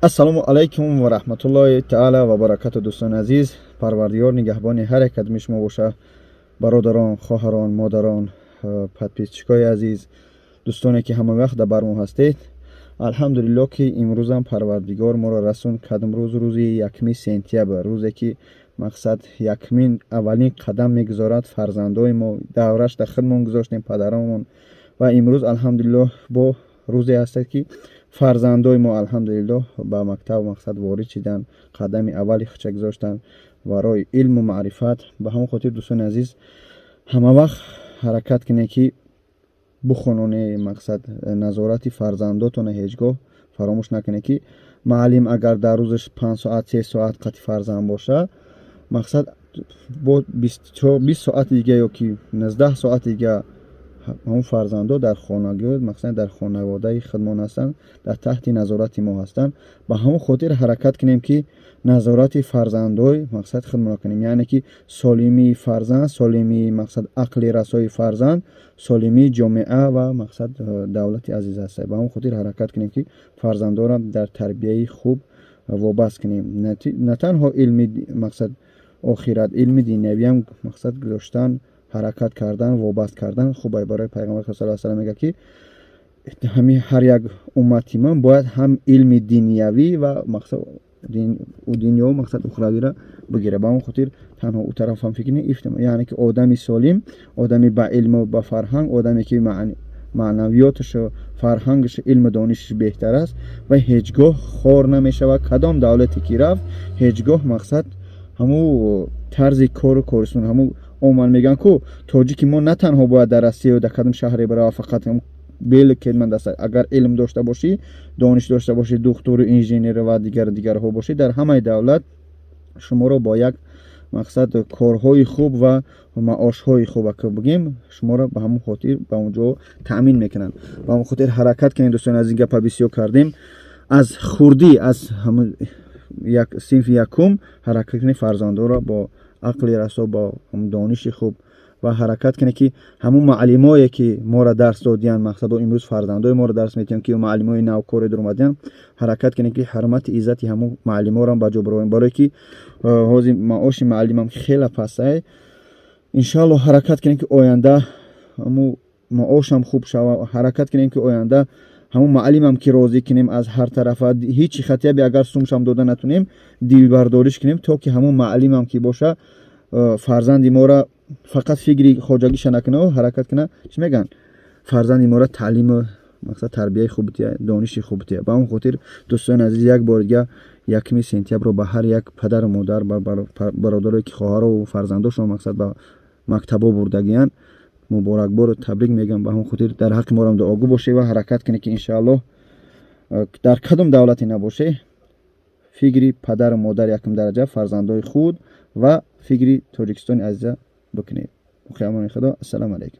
Ассалому алайкум ва раҳматуллоҳи таала ва баракату. Дӯстони азиз, Парвардигор нигаҳбони ҳар як қадами шумо боша. Бародарон, хоҳарон, модарон, подписчикои азиз, дӯстоне, ки ҳама вақт дар бар мо ҳастед, алҳамдулиллоҳ, ки имрӯзам Парвардигор моро расонд кадом рӯз, рӯзи 1 сентябр, рӯзе ки мақсад якмин аввалин қадам мегузорад фарзандои мо. Давраш дар худмон гузоштем, падаромон, ва имрӯз, алҳамдулиллоҳ, бо рӯзе ҳастад, ки фарзандои мо, алҳамдулиллоҳ, ба мактаб мақсад ворид шиданд, қадами аввали худша гузоштанд барои илму маърифат. Ба ҳамон хотир, дӯстони азиз, ҳама вақт ҳаракат кунед, ки бухононе, мақсад назорати фарзандотона ҳеҷ гоҳ фаромӯш накунед, ки муаллим агар дар рӯзаш 5 соат, 3 соат қати фарзанд боша, мақсад бо 20 соати дига ё ки 19 соати дига ҳамон фарзандо дар хонагӣ, мақсад дар хонаводаи худмон ҳастанд, дар таҳти назорати мо ҳастанд. Ба ҳамон хотир ҳаракат кунем, ки назорати фарзандои мақсад худмонро кунем, яъне ки солимии фарзанд, солимии мақсад ақли расои фарзанд, солимии ҷомеа ва мақсад давлати азиз аст. Ба ҳамон хотир ҳаракат кунем, ки фарзандонро дар тарбияи хуб вобаст кунем. На танҳо илми мақсад охират, илми динявиам мақсад гузоштан, ҳаракат кардан, вобаст кардан хуб. Барои Пайғамбар саллаллоҳу алайҳи васаллам мегӯяд, ки ҳами ҳар як уммати ман бояд ҳам илми динявӣ ва мақсад дунё, мақсад ухравиро бигирад. Ба он хотир танҳо ӯ тараф ҳам фикр не, яъне ки одами солим, одами ба илму ба фарҳанг, одаме ки маънавиёташу фарҳангашу илму донишаш беҳтар аст ва ҳеҷ гоҳ хор намешавад. Кадом давлате ки рафт, ҳеҷ гоҳ мақсад ҳамун тарзи кору корисун ҳамун оман мегӯянд ку тоҷики мо на танҳо бояд дар Россия, дар кадом шаҳре барава, фақат бел кетман даст. Агар илм дошта бошӣ, дониш дошта бошӣ, духтуру инженер ва дигар дигарҳо бошӣ, дар ҳамаи давлат шуморо бо як мақсад корҳои хуб ва маошҳои хуб, ка бигем, шуморо ба ҳамон хотир ба он ҷо таъмин мекунанд. Ба ҳамон хотир ҳаракат кунед. Дӯстони, аз ин гапа бисёр кардем. Аз хурдӣ, аз як синфи якум ҳаракат кунед, фарзандонро бо ақли расо, бо дониши хуб, ва ҳаракат кунед, ки ҳамун муаллимое, ки моро дарс додиянд, мақсад имрӯз фарзандои моро дарс медиҳанд, ки муаллимои навкоре дуромадиянд, ҳаракат кунед, ки ҳурмати иззати ҳамун муаллиморо ба ҷо барорем, барое ки ҳозир маоши муаллимам хеле пастае. Иншоалло, ҳаракат кунем, ки оянда ҳамун маошам хуб шава. Ҳаракат кунем, ки оянда ҳамун муаллимам ки розӣ кунем аз ҳар тарафа. Ҳечи хатияби агар сумшам дода натунем, дилбардориш кунем, то ки ҳамун муаллимам ки боша, фарзанди моро фақат фикри хоҷагиша накунаву ҳаракат куна, чӣ мегӯянд, фарзанди моро таълиму мақсад тарбияи хуб тия, дониши хуб тия. Ба он хотир, дӯстони азиз, як бори дига 1 сентябрро ба ҳар як падару модар, бародарое ки хоҳару фарзандошон мақсад ба мактабҳо бурдагиянд, муборакбору табрик мегӯям. Ба ҳамон хотир дар ҳаққи морам дуогӯ бошед ва ҳаракат кунед, ки иншоаллоҳ дар кадом давлате набошед, фикри падару модар якум дараҷа, фарзандои худ ва фикри Тоҷикистони азиза бикунед. Амони Худо, ассалому алайкум.